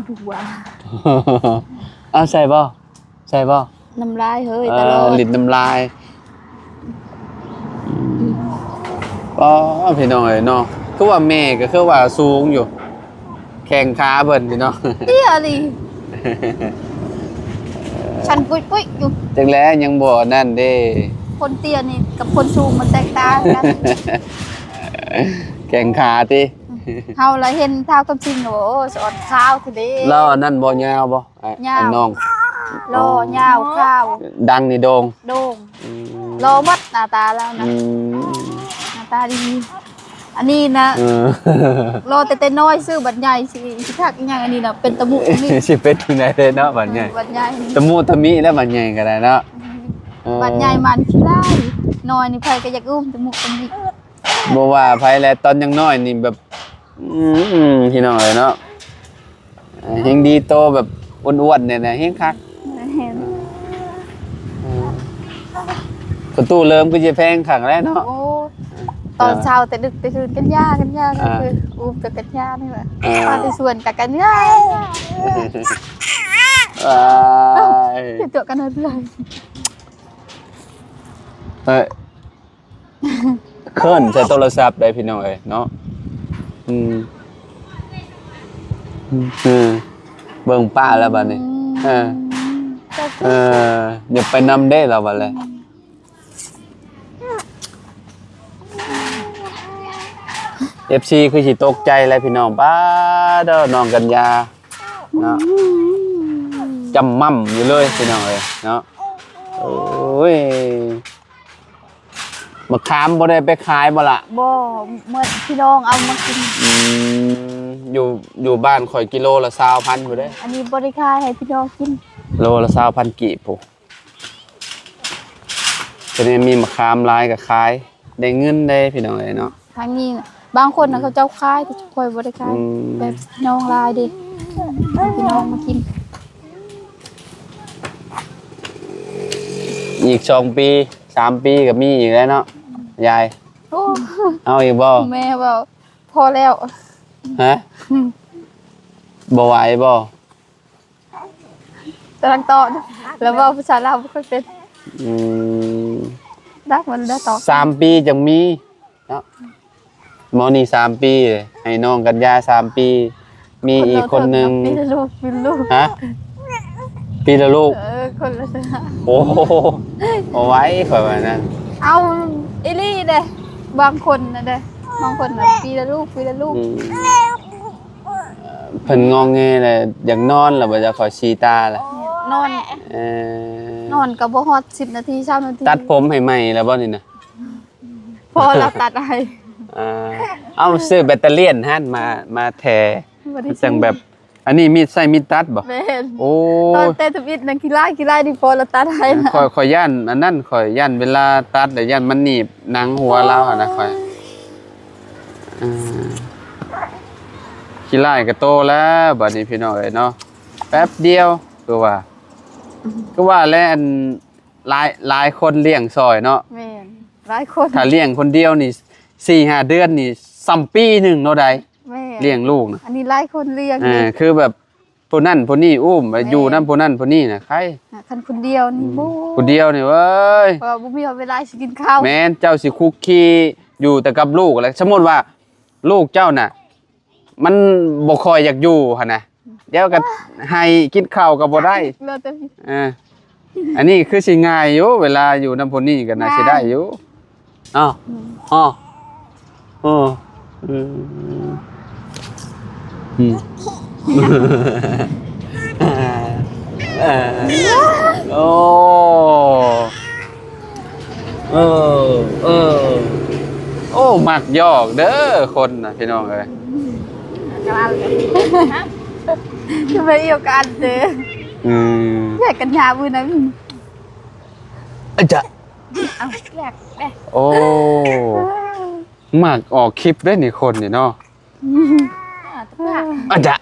ເອົາ ໃສ່ບໍ່? ໃສ່ບໍ່? ນ້ຳລາຍເຮີ້ຍ ເອີ ຕະຫຼອດ ລິນນ້ຳລາຍ. ອໍ ພີ່ນ້ອງເອີຍເນາະ ຄືວ່າແມ່ກໍຄືວ່າສູງຢູ່ ແຂ້ງຂາເພິ່ນພີ່ນ້ອງ ເຕ້ຍອີ່ຫຼີ ຊັນປຸ້ຍໆຢູ່. ຈັກແລຍັງບໍ່ນັ້ນເດ້ ຄົນເຕ້ຍນີ້ກັບຄົນສູງມັນແຕກຕ່າງກັນ ແຂ້ງຂາຕິ. ເຮົາລະເຫັນທ້າວຄຳສິງ ໂອ້ ສອນຂາວທະເລ ລາວອັນນັ້ນບໍ່ ຍາວບໍ່? ອ້າຍ ຍາວ ອ້າຍນ້ອງ ຫຼໍ່ ອໍ ຍາວ ຂາວ ດັງນີ້ໂດ່ງ ໂດ່ງ ອືມ ຫຼໍ່ໝົດໜ້າຕາລາວນະ ອືມ ໜ້າຕາດີ. ອັນນີ້ນະ ເອີ ຫຼໍ່ແຕ່ ແຕ່ນ້ອຍຊື່ ບັດໃຫຍ່ຊິ ຊິຄັກອີ່ຫຍັງ ອັນນີ້ນະ ເປັນຕະມຸຕະມິ ຊິເປັນຈັ່ງໃດເດ້ເນາະ ບັດໃຫຍ່ ເອີ ບັດໃຫຍ່ ຕະມຸຕະມິແລ້ວ ບັດໃຫຍ່ກໍໄດ້ເນາະ ອືມ ເອີ ບັດໃຫຍ່ມານີ້ຂີ້ຮ້າຍ ນ້ອຍນີ້ໃຜກໍຢາກອຸ້ມ ຕະມຸຕະມິ. ບໍ່ວ່າໃຜແຫຼະ ຕອນຍັງນ້ອຍນີ້ແບບ ອືມ ພີ່ນ້ອງເອີຍເນາະ ເອີ ແຮງດີໂຕແບບອ້ວນໆ ແນ່ໆ ແຮງຄັກ ແມ່ນ ເອີ ປະຕູເລີມຄືຈະແພງຄັກແຫຼະເນາະ. ໂອ້ ຕອນເຊົ້າແຕ່ດຶກແຕ່ຕື່ນ ກັນຍາ ກັນຍາ ອ່າ ກໍຄືອຸ້ມແຕ່ກັນຍານີ້ແຫຼະ ອ່າ ມາແຕ່ສວນກໍກັນຍາ ອ້າຍ ເຮັດຕົວກັນເລີຍ ເອີ ເຄີນໃສ່ໂທລະສັບໄດ້ພີ່ນ້ອງເອີຍເນາະ ອືມ ອືມ ເອີ ເບິ່ງປ້າແລ້ວບັດນີ້ ອືມ ເອີ ເອີ ຢ່າໄປນຳເດ້ລາວວ່າແຫຼະ ອືມ ເອັຟຊີ ຄືຊິຕົກໃຈແຫຼະພີ່ນ້ອງ ປ້າດ ນ້ອງກັນຍາເນາະ ອືມ ຈຳໝ່ຳຢູ່ເລີຍພີ່ນ້ອງເອີຍເນາະ ໂອ້ຍ. ໝາກຂາມບໍ່ໄດ້ໄປຂາຍບໍ່ລະ? ບໍ່ ໝົດພີ່ນ້ອງເອົາມາກິນ ອືມ ຢູ່ ຢູ່ບ້ານຂ້ອຍກິໂລລະຊາວພັນພຸ້ນເດ້ ອັນນີ້ບໍ່ໄດ້ຂາຍໃຫ້ພີ່ນ້ອງກິນ ໂລລະຊາວພັນກີບພຸ້ນ ຕອນນີ້ມີໝາກຂາມຫຼາຍກໍຂາຍ ໄດ້ເງິນເດ້ພີ່ນ້ອງເອີຍເນາະ ທາງນີ້ນະ ບາງຄົນນະ ອືມ ເຂົາເຈົ້າຂາຍ ແຕ່ຂ້ອຍບໍ່ໄດ້ຂາຍ ອືມ ແບບພີ່ນ້ອງຫຼາຍເດ້ ໃຫ້ພີ່ນ້ອງມາກິນ ອີກສອງປີ ສາມປີກໍມີອີກແລ້ວເນາະ ອືມ ຍາຍ ໂອ້ ເອົາອີກບໍ່? ແມ່ເວົ້າ ພໍແລ້ວ ຮະ ບໍ່ໄຫວບໍ່? ກຳລັງຕອບ ແລ້ວເວົ້າພາສາລາວບໍ່ຄ່ອຍເປັນ ອືມ ດັກມັນໄດ້ຕອບ ສາມປີຈັ່ງມີເນາະ ໝໍນີ້ສາມປີ ໃຫ້ນ້ອງກັນຍາສາມປີ ມີອີກຄົນໜຶ່ງ ປີລະລູກ ປີລະລູກ ຮະ? ປີລະລູກ ເອີ ຄົນລະເທື່ອ ໂອ້ ບໍ່ໄຫວ ຂ້ອຍວ່ານັ້ນ ເອົາອີ່ຫຼີເດ້ ບາງຄົນນະເດ້ ບາງຄົນນະ ປີລະລູກ ປີລະລູກ ອືມ ເພິ່ນງໍແງແລ້ວ ຢາກນອນແລ້ວບໍ່ ຢາກຂໍສີຕາແລ້ວ ນອນ ເອີ ນອນກໍບໍ່ຮອດສິບນາທີ ຊາວນາທີ ຕັດຜົມໃຫ້ໃໝ່ແລ້ວບໍ່ນີ້ນະ? ພໍລາວຕັດໃຫ້ ອ່າ ເອົາຊື້ແບັດເຕີຣຽຫັ້ນມາ ມາແຖ ບໍ່ໄດ້ຊື້ ຈັ່ງແບບ ອັນນີ້ມີດໃຊ້ມີດຕັດບໍ່? ແມ່ນ ໂອ້ ຕອນແຕ່ທຳອິດນັ້ນຂີ້ລ້າຍ ຂີ້ລ້າຍນີ້ພໍລາວຕັດໃຫ້ນະ ຂ້ອຍ ຂ້ອຍຢ້ານອັນນັ້ນ ຂ້ອຍຢ້ານເວລາຕັດແລ້ວຢ້ານມັນໜີບໜັງຫົວລາວຫັ້ນນະ ຂ້ອຍ ເອີ ຂີ້ລ້າຍກໍໂຕແລ້ວບັດນີ້ພີ່ນ້ອງເອີຍເນາະ ແປັບດຽວ ຄືວ່າ ຄືວ່າແຫຼະ ອັນ ຫຼາຍ ຫຼາຍຄົນລ້ຽງຊ່ອຍເນາະ ແມ່ນ ຫຼາຍຄົນ ຖ້າລ້ຽງຄົນດຽວນີ້ ສີ່ຫ້າເດືອນນີ້ສ່ຳປີໜຶ່ງເນາະໄດ໋ ແມ່ນ ລ້ຽງລູກນະ ອັນນີ້ຫຼາຍຄົນລ້ຽງ ເອີ ເດ້ ຄືແບບຜູ້ນັ້ນຜູ້ນີ້ອຸ້ມ ແມ່ນ ຢູ່ນຳຜູ້ນັ້ນຜູ້ນີ້ນະ ໃຄ ຄັນຄົນດຽວນີ້ ອືມ ໂອ້ຍ ຜູ້ດຽວນີ້ເວີຍ ເພາະວ່າບໍ່ມີເວລາຊິກິນເຂົ້າ ແມ່ນ ເຈົ້າຊິຄຸກຄີຢູ່ແຕ່ກັບລູກແຫຼະ ສົມມຸດວ່າລູກເຈົ້ານະ ມັນບໍ່ຄ່ອຍຢາກຢູ່ຫັ້ນນະ ດຽວກໍໃຫ້ກິນເຂົ້າກໍບໍ່ໄດ້ ແລ້ວແຕ່ ເອີ ອັນນີ້ຄືຊິງ່າຍຢູ່ ເວລາຢູ່ນຳຜູ້ນີ້ກໍໜ້າຊິໄດ້ຢູ່ ອ້າວ ອືມ ອ້າວ ເອີ ອືມ ອືມ ເອີ ໂອ້ ເອີ ເອີ ໂອ້ ມັກຢອກເດີຄົນນະ ພີ່ນ້ອງເອີຍ ກະວ່າ ຄືໄປອີກອັນເດີ ອືມ ແຍກກັນຍາບຢູ່ນະ ອາຈະ ເອົາ ແລກເດ້ ໂອ້ ມັກອອກຄລິບເດ້ນີ້ຄົນນີ້ເນາະ ອາຈະ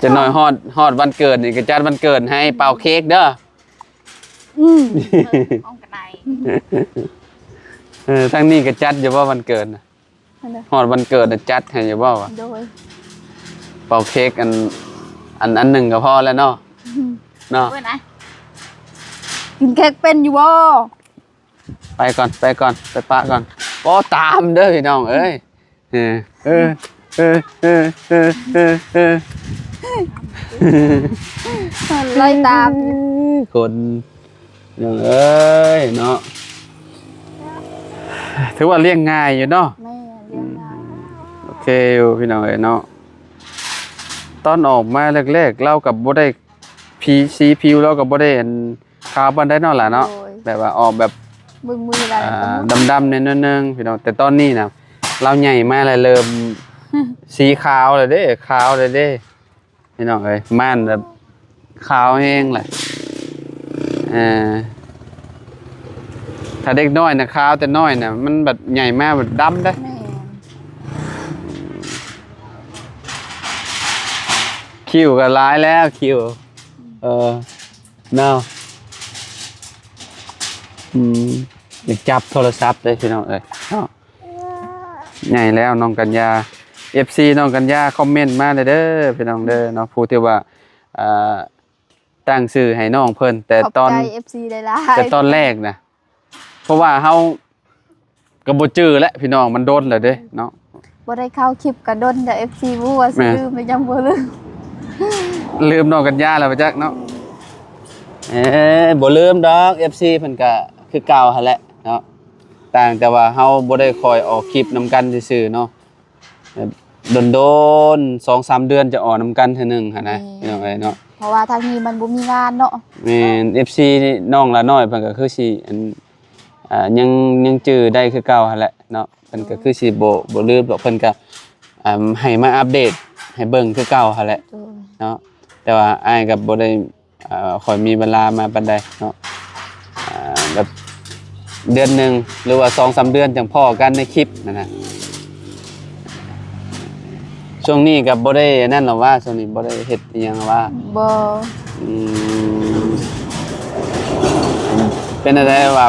ຈັກໜ້ອຍຮອດ ຮອດວັນເກີດນີ້ກໍຈັດວັນເກີດໃຫ້ເປົ່າເຄ້ກເດີ ອືມ ເອີ ທາງນີ້ກໍຈັດຢູ່ບໍ່ວັນເກີດນະ ຮອດວັນເກີດນະຈັດໃຫ້ຢູ່ບໍ່ວະ ໂດຍ ເປົ່າເຄ້ກອັນ ອັນ ອັນໜຶ່ງກໍພໍແລ້ວເນາະ ອືມ ເນາະ ກິນເຄ້ກເປັນຢູ່ບໍ່? ໄປກ່ອນ ໄປກ່ອນ ໄປປະກ່ອນ ບໍ່ຕາມເດີພີ່ນ້ອງເອີຍ ເອີ ເອີ ເອີ ໄລ່ຕາມ ຄົນ ພີ່ນ້ອງເອີຍເນາະ ຖືວ່າລ້ຽງງ່າຍຢູ່ເນາະ ແມ່ນ ລ້ຽງງ່າຍ ໂອເຄຢູ່ພີ່ນ້ອງເອີຍເນາະ ຕອນອອກມາແລກໆ ລາວກໍບໍ່ໄດ້ ຜີ ສີຜິວລາວກໍບໍ່ໄດ້ອັນ ຂາວປານໃດເນາະຫຼາເນາະ ໂດຍ ແບບວ່າອອກແບບມືໆ ອ່າ ດຳໆ ແດ່ໜ້ອຍໜຶ່ງພີ່ນ້ອງ ແຕ່ຕອນນີ້ນະ ລາວໃຫຍ່ມາແລ້ວ ເລີ່ມສີຂາວແລ້ວເດ້ ຂາວແລ້ວເດ້ ພີ່ນ້ອງເອີຍ ມ່ານແບບຂາວແຮງແຫຼະ ເອີ ຖ້າເດັກນ້ອຍນະຂາວແຕ່ນ້ອຍນະ ມັນບັດໃຫຍ່ມາບັດດຳເດ້ ແມ່ນ ຄິ້ວກໍຫຼາຍແລ້ວ ຄິ້ວ ເອີ ເນາະ ອືມ ຢາກຈັບໂທລະສັບເດ້ພີ່ນ້ອງເອີຍເນາະ ໃຫຍ່ແລ້ວນ້ອງກັນຍາ ເອັຟຊີ ນ້ອງກັນຍາຄອມເມັນມາເດີພີ່ນ້ອງເດີເນາະ ຜູ້ທີ່ວ່າ ອ່າ ຕັ້ງຊື່ໃຫ້ນ້ອງເພິ່ນ ແຕ່ຕອນ ຂອບໃຈ ເອັຟຊີ ຫຼາຍໆ ແຕ່ຕອນແລກນະ ເພາະວ່າເຮົາ ກໍບໍ່ຈື່ແຫຼະພີ່ນ້ອງ ມັນດົນແລ້ວເດ້ເນາະ ບໍ່ໄດ້ເຂົ້າຄລິບກໍດົນແລ້ວ ເອັຟຊີ ບໍ່ຮູ້ວ່າຊິ ແມ່ນ ລືມຫຼືຍັງບໍ່ລືມ ລືມນ້ອງກັນຍາແລ້ວບໍ່ຈັກເນາະ ເອີ ບໍ່ລືມດອກ ເອັຟຊີ ເພິ່ນກໍຄືເກົ່າຫັ້ນແຫຼະເນາະ ຕ່າງແຕ່ວ່າເຮົາບໍ່ໄດ້ຄ່ອຍອອກຄລິບນຳກັນຊື່ໆເນາະ ແບບດົນໆ ສອງສາມເດືອນຈະອອກນຳກັນເທື່ອໜຶ່ງຫັ້ນນະ ແມ່ນ ພີ່ນ້ອງເອີຍເນາະ ເພາະວ່າທາງນີ້ມັນບໍ່ມີງານເນາະ ແມ່ນ ເອັຟຊີ ນ້ອງຫຼານ້ອຍເພິ່ນກໍຄືຊິ ອັນ ອ່າ ຍັງ ຍັງຈື່ໄດ້ຄືເກົ່າຫັ້ນແຫຼະເນາະ ເພິ່ນກໍຄືຊິບໍ່ ບໍ່ລືມດອກ ເພິ່ນກໍ ອ່າ ໃຫ້ມາອັບເດດໃຫ້ເບິ່ງຄືເກົ່າຫັ້ນແຫຼະ ໂດຍ ເນາະ ແຕ່ວ່າອ້າຍກໍບໍ່ໄດ້ ອ່າ ຄ່ອຍມີເວລາມາປານໃດເນາະ ອ່າ ແບບເດືອນໜຶ່ງ ຫຼືວ່າສອງສາມເດືອນຈັ່ງພໍ້ກັນໃນຄລິບຫັ້ນນະ ຊ່ວງນີ້ກໍບໍ່ໄດ້ອັນນັ້ນແລ້ວຫວາ ຊ່ວງນີ້ບໍ່ໄດ້ເຮັດອີ່ຫຍັງແລ້ວຫວາ ບໍ່ ອືມ ເປັນຈັ່ງໃດວ່າ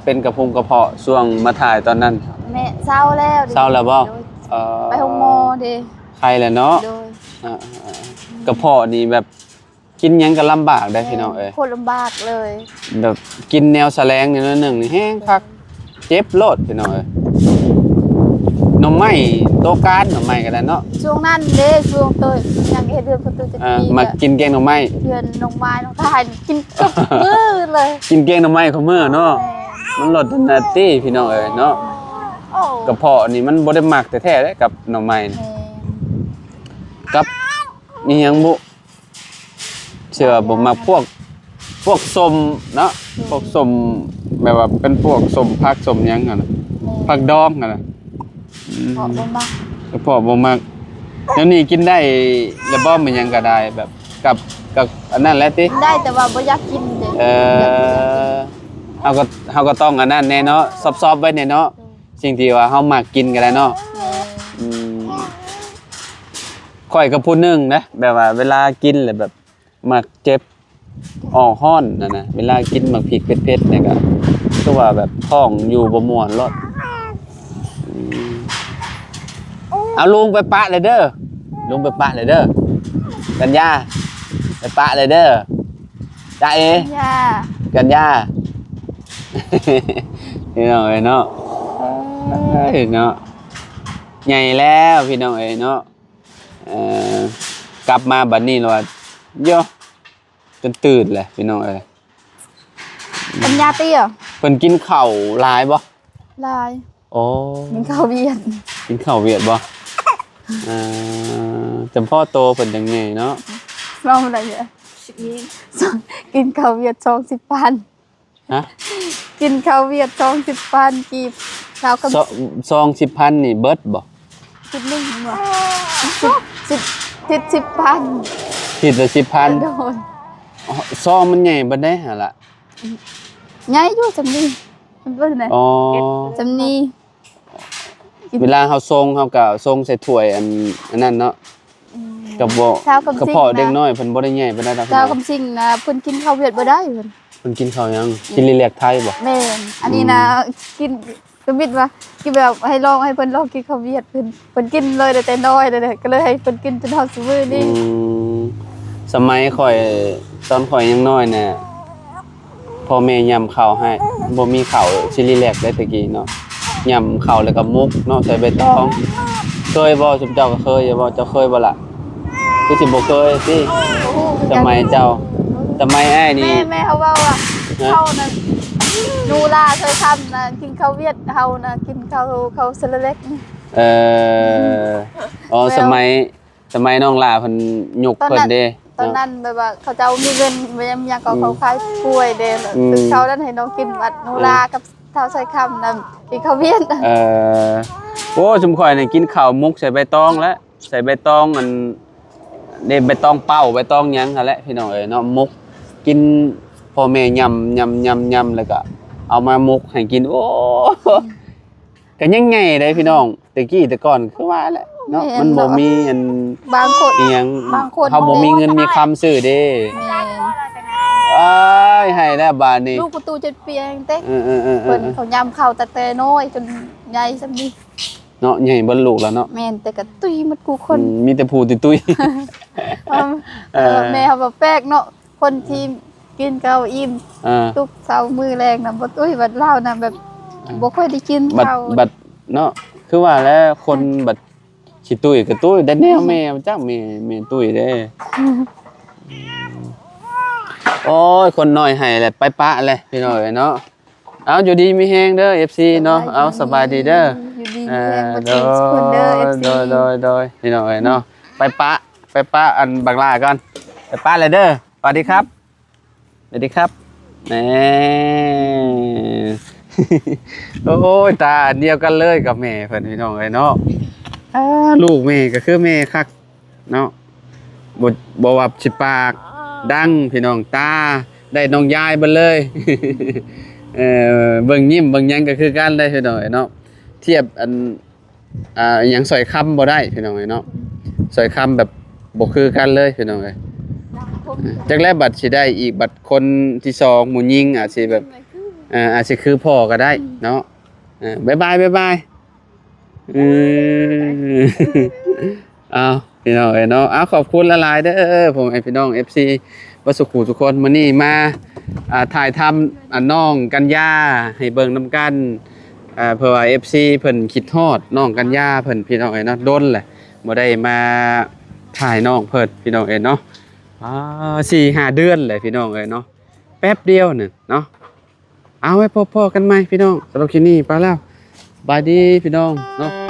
ເປັນກະພົງກະເພາະຊ່ວງມາຖ່າຍຕອນນັ້ນ ແມ່ ເຊົາແລ້ວ ເຊົາແລ້ວບໍ່? ໂດຍ ເອີ ໄປໂຮງໝໍເດ້ ໄຄແລ້ວເນາະ ໂດຍ ອ່າ ກະເພາະນີ້ແບບ ກິນຫຍັງກໍລຳບາກໄດ໋ ແມ່ນ ພີ່ນ້ອງເອີຍ ໂຄດລຳບາກເລີຍ ແບບກິນແນວສະແຫຼງໜ້ອຍໜຶ່ງນີ້ແຮງຄັກ ເຈັບໂລດພີ່ນ້ອງເອີຍ ໜໍ່ໄມ້ໂຕການ ໜໍ່ໄມ້ກໍໄດ້ເນາະ ຊ່ວງນັ້ນເດ້ ຊ່ວງໂຕຍັງເຮັດເຮືອນປະຕູຈັກ ອ່າ ປີ ມັກກິນແກງໜໍ່ໄມ້ ເຮືອນນ້ອງມາຍນ້ອງທາຍ ກິນທຸກມື້ເລີຍ ກິນແກງໜໍ່ໄມ້ຄູ່ມື້ເນາະ ແມ່ນ ມັນລົດໜ້າຕີພີ່ນ້ອງເອີຍເນາະ ໂອ້ ກະເພາະນີ້ມັນບໍ່ໄດ້ມັກແທ້ໆເດ້ກັບໜໍ່ໄມ້ ແມ່ນ ກັບອີ່ຫຍັງບຸ ເຊື່ອບໍ່ມັກພວກ ພວກສົ້ມເນາະ ອືມ ພວກສົ້ມ ແບບວ່າເປັນພວກສົ້ມຜັກສົ້ມຫຍັງຫັ້ນນະ ແມ່ນ ຜັກດອງຫັ້ນນະ ອືມ ເພາະບໍ່ມັກ ເພາະບໍ່ມັກ ດຽວນີ້ກິນໄດ້ແລ້ວບໍ່ ແມ່ນຫຍັງກໍໄດ້ ແບບກັບ ກັບອັນນັ້ນແຫຼະຕິ ກິນໄດ້ແຕ່ວ່າບໍ່ຢາກກິນເດ້ ເອີ ຢາກກິນ ເຮົາກໍ ເຮົາກໍຕ້ອງອັນນັ້ນແດ່ເນາະ ຊອບໆໄວ້ແດ່ເນາະ ອືມ ສິ່ງທີ່ວ່າເຮົາມັກກິນກໍໄດ້ເນາະ ແມ່ນ ອືມ ຂ້ອຍກໍຜູ້ໜຶ່ງນະ ແບບວ່າເວລາກິນແລ້ວແບບມັກເຈັບ ອອກຮ້ອນຫັ້ນນະ ເວລາກິນໝາກພິກເຜັດໆນີ້ກໍຄືວ່າແບບທ້ອງຢູ່ບໍ່ມ່ວນໂລດ. ອືມ ເອົາ ລຸງໄປປະເລີຍເດີ ລຸງໄປປະເລີຍເດີ ກັນຍາ ໄປປະເລີຍເດີ ຈາເອ ກັນຍາ ກັນຍາ ພີ່ນ້ອງເອີຍເນາະ ເອີຍເນາະ ໃຫຍ່ແລ້ວພີ່ນ້ອງເອີຍເນາະ. ເອີ ກັບມາບັດນີ້ລະວ່າ ໂຢ ຈົນຕື່ນແຫຼະພີ່ນ້ອງເອີຍ. ປັນຍາເຕ້ຍ ເພິ່ນກິນເຂົ້າຫຼາຍບໍ່? ຫຼາຍ. ໂອ້ ກິນເຂົ້າຫວຽດ ກິນເຂົ້າຫວຽດບໍ່? ເອີ ຈຳເພາະໂຕເພິ່ນຈັ່ງໃຫຍ່ເນາະ. ເວົ້າບໍ່ໄດ້ເລີຍ ກິນເຂົ້າຫວຽດສອງສິບພັນ. ຮະ? ກິນເຂົ້າຫວຽດສອງສິບພັນກີບ ຊາວຄຳ ສ- ສອງສິບພັນນີ້ເບິດບໍ່? ທິດໜຶ່ງແມ່ນບໍ່? ສິບ ສິບ ທິດສິບພັນ ທິດລະສິບພັນ. ໂດຍ. ຊອງມັນໃຫຍ່ປານໃດຫັ້ນລະ? ໃຫຍ່ຢູ່ ສ່ຳນີ້ ເບິ່ງແດ່. ອໍ ສ່ຳນີ້. ເວລາເຮົາຊົງ ເຮົາກໍຊົງໃສ່ຖ້ວຍອັນ ອັນນັ້ນເນາະ. ອືມ ກໍບໍ່ ຊາວຄຳ ກະເພາະ ສິງນະ ເດັກນ້ອຍເພິ່ນບໍ່ໄດ້ໃຫຍ່ປານໃດດອກ. ຊາວຄຳສິງນະ ເພິ່ນກິນເຂົ້າຫວຽດບໍ່ໄດ້ເພິ່ນ. ເພິ່ນກິນເຂົ້າຫຍັງ? ອືມ ຊິລີແລັກໄທບໍ່? ແມ່ນ. ອັນນີ້ນະ ອືມ ກິນ ກໍມິດວ່າ ກິນແບບໃຫ້ລອງ ໃຫ້ເພິ່ນລອງກິນເຂົ້າຫວຽດ ເພິ່ນ ເພິ່ນກິນເລີຍແຕ່ນ້ອຍເລີຍ ກໍເລີຍໃຫ້ເພິ່ນກິນຈົນຮອດຊຸມື້ນີ້. ອືມ ສະໄໝຂ້ອຍ ຕອນຂ້ອຍຍັງນ້ອຍນະ ພໍ່ແມ່ຫຍ້ຳເຂົ້າໃຫ້ ບໍ່ມີເຂົ້າຊິລີແລັກໄດ້ແຕ່ກີ້ເນາະ. ຫຍ້ຳເຂົ້າແລ້ວກໍໝົກເນາະ ໃສ່ໃບຕອງ. ເຄີຍບໍ່? ຊຸມເຈົ້າກໍເຄີຍຢູ່ບໍ່? ເຈົ້າເຄີຍບໍ່ລະ? ຄືຊິບໍ່ເຄີຍຕິ. ໂອ້ໂຫ ສະໄໝເຈົ້າ ສະໄໝອ້າຍນີ້ ແມ່ ແມ່ເຮົາເວົ້າວ່າ ຮະ? ເຮົານັ້ນ ນູລາ ເຄີຍທຳນະ ກິນເຂົ້າຫວຽດ ເຮົານະ ກິນເຂົ້າ ເຂົ້າເຊລະເລັກ. ເອີ ອໍ ເອີ ສະໄໝ ສະໄໝນ້ອງຫຼ້າເພິ່ນຍົກເພິ່ນເດ້ ຕອນນັ້ນ ຕອນນັ້ນແບບວ່າເຂົາເຈົ້າມີເງິນ ແມ່ນຫຍັງກໍ ອືມ ເຂົາຂາຍກ້ວຍເດ້ ອືມ ເຂົານັ້ນໃຫ້ນ້ອງກິນ ບັດນູລາ ເອີ ກັບທ້າວໄຊຄຳນັ້ນກິນເຂົ້າຫວຽດ. ເອີ ໂອ້ ຊຸມຂ້ອຍນີ້ກິນເຂົ້າໝົກໃສ່ໃບຕອງແຫຼະ ໃສ່ໃບຕອງອັນ ເດ້ ໃບຕອງເປົ້າ ໃບຕອງຫຍັງຫັ້ນແຫຼະ ພີ່ນ້ອງເອີຍເນາະ. ໝົກກິນ ພໍ່ແມ່ຫຍ້ຳ ຫຍ້ຳ ຫຍ້ຳ ຫຍ້ຳ ແລ້ວກໍເອົາມາໝົກໃຫ້ກິນ. ໂອ້ ກໍຍັງໃຫຍ່ເດ້ພີ່ນ້ອງ ແຕ່ກີ້ແຕ່ກ່ອນຄືວ່າແຫຼະເນາະ. ແມ່ນ ມັນບໍ່ມີອັນ ບາງຄົນ ອີ່ຫຍັງ ບາງຄົນ ເຮົາບໍ່ມີເງິນມີຄຳຊື້ເດ້. ແມ່ນ. ອ້າຍ ໃຫ້ແລ້ວບາດນີ້ ລູກປະຕູເຈັດປີເອງເດ້. ເອີໆໆໆ ເພິ່ນເຂົາຫຍ້ຳເຂົ້າຕັ້ງແຕ່ນ້ອຍຈົນໃຫຍ່ສ່ຳນີ້ເນາະ. ໃຫຍ່ເບິດລູກແລ້ວເນາະ. ແມ່ນ ແຕ່ກໍຕຸ້ຍໝົດຄູ່ຄົນ. ອືມ ມີແຕ່ຜູ້ຕຸ້ຍໆ. ເອີ ເອີ ເອີ ແມ່ເຮົາວ່າແປກເນາະ ຄົນທີ່ກິນເຂົ້າອີ່ມ ອ່າ ທຸກເຊົ້າມື້ແລງນະ ບໍ່ຕຸ້ຍ. ບັດລາວນະ ແບບ ອ່າ ບໍ່ຄ່ອຍໄດ້ກິນເຂົ້າ ບັດເນາະ. ຄືວ່າແຫຼະ ຄົນ ອ່າ ບັດຊິຕຸ້ຍກໍຕຸ້ຍໄດ້ແນວ ແມ່ ຈັກແມ່ ແມ່ຕຸ້ຍເດ້. ອືມ ໂອ້ຍ ຄົນນ້ອຍໃຫ້ແຫຼະ ໄປປະແຫຼະ ພີ່ນ້ອງເອີຍເນາະ. ເອົາ ຢູ່ດີມີແຮງເດີ ເອັຟຊີເນາະ. ເອົາ ສະບາຍດີເດີ ຢູ່ດີມີແຮງ ເອີ ເບິດທຸກຄົນເດີ ເອັຟຊີ ໂດຍໆໆ ພີ່ນ້ອງເອີຍເນາະ. ໄປປະ ໄປປະອັນບັກຫຼ້າກ່ອນ ໄປປະແຫຼະເດີ. ສະຫວັດດີຄັບ ສະຫວັດດີຄັບ. ແໝ ໂອ້ຍ ຕາອັນດຽວກັນເລີຍກັບແມ່ເພິ່ນ ພີ່ນ້ອງເອີຍເນາະ. ອ່າ ລູກແມ່ກໍຄືແມ່ຄັກເນາະ ບໍ່ ບໍ່ວ່າຊິປາກດັງ ພີ່ນ້ອງ ຕາໄດ້ນ້ອງຍາຍເບິດເລີຍ. ເອີ ເບິ່ງຍິ້ມເບິ່ງຫຍັງກໍຄືກັນເດ້ ພີ່ນ້ອງເອີຍເນາະ. ທຽບອັນ ອ່າ ອີ່ຫຍັງ ສອຍຄຳບໍ່ໄດ້ ພີ່ນ້ອງເອີຍເນາະ. ສອຍຄຳແບບບໍ່ຄືກັນເລີຍ ພີ່ນ້ອງເອີຍ. ຈັກແລ້ວບັດຊິໄດ້ອີກ ບັດຄົນທີສອງ ຜູ້ຍິງອາດຊິແບບ ເອີ ອາດຊິຄືພໍ່ກໍໄດ້ເນາະ. ເອີ ບາຍບາຍ ບາຍບາຍ. ເອີ ເອົາ ພີ່ນ້ອງເອີຍເນາະ. ເອົາ ຂອບຄຸນຫຼາຍໆເດີ ພໍ່ແມ່ພີ່ນ້ອງ ເອັຟຊີ ເບິດສູ່ຜູ້ສູ່ຄົນ. ມື້ນີ້ມາ ອ່າ ຖ່າຍທຳ ອ່າ ນ້ອງກັນຍາໃຫ້ເບິ່ງນຳກັນ ເພາະວ່າ ເອັຟຊີ ເພິ່ນຄິດຮອດນ້ອງກັນຍາເພິ່ນ ພີ່ນ້ອງເອີຍເນາະ. ດົນແຫຼະບໍ່ໄດ້ມາຖ່າຍນ້ອງເພິ່ນ ພີ່ນ້ອງເອີຍເນາະ. ອ່າ ສີ່ຫ້າເດືອນແຫຼະ ພີ່ນ້ອງເອີຍເນາະ. ແປັບດຽວໜຶ່ງເນາະ. ເອົາ ໄວ້ພົບພໍ້ກັນໃໝ່ພີ່ນ້ອງ. ສຳລັບຄລິບນີ້ໄປແລ້ວ ສະບາຍດີພີ່ນ້ອງເນາະ.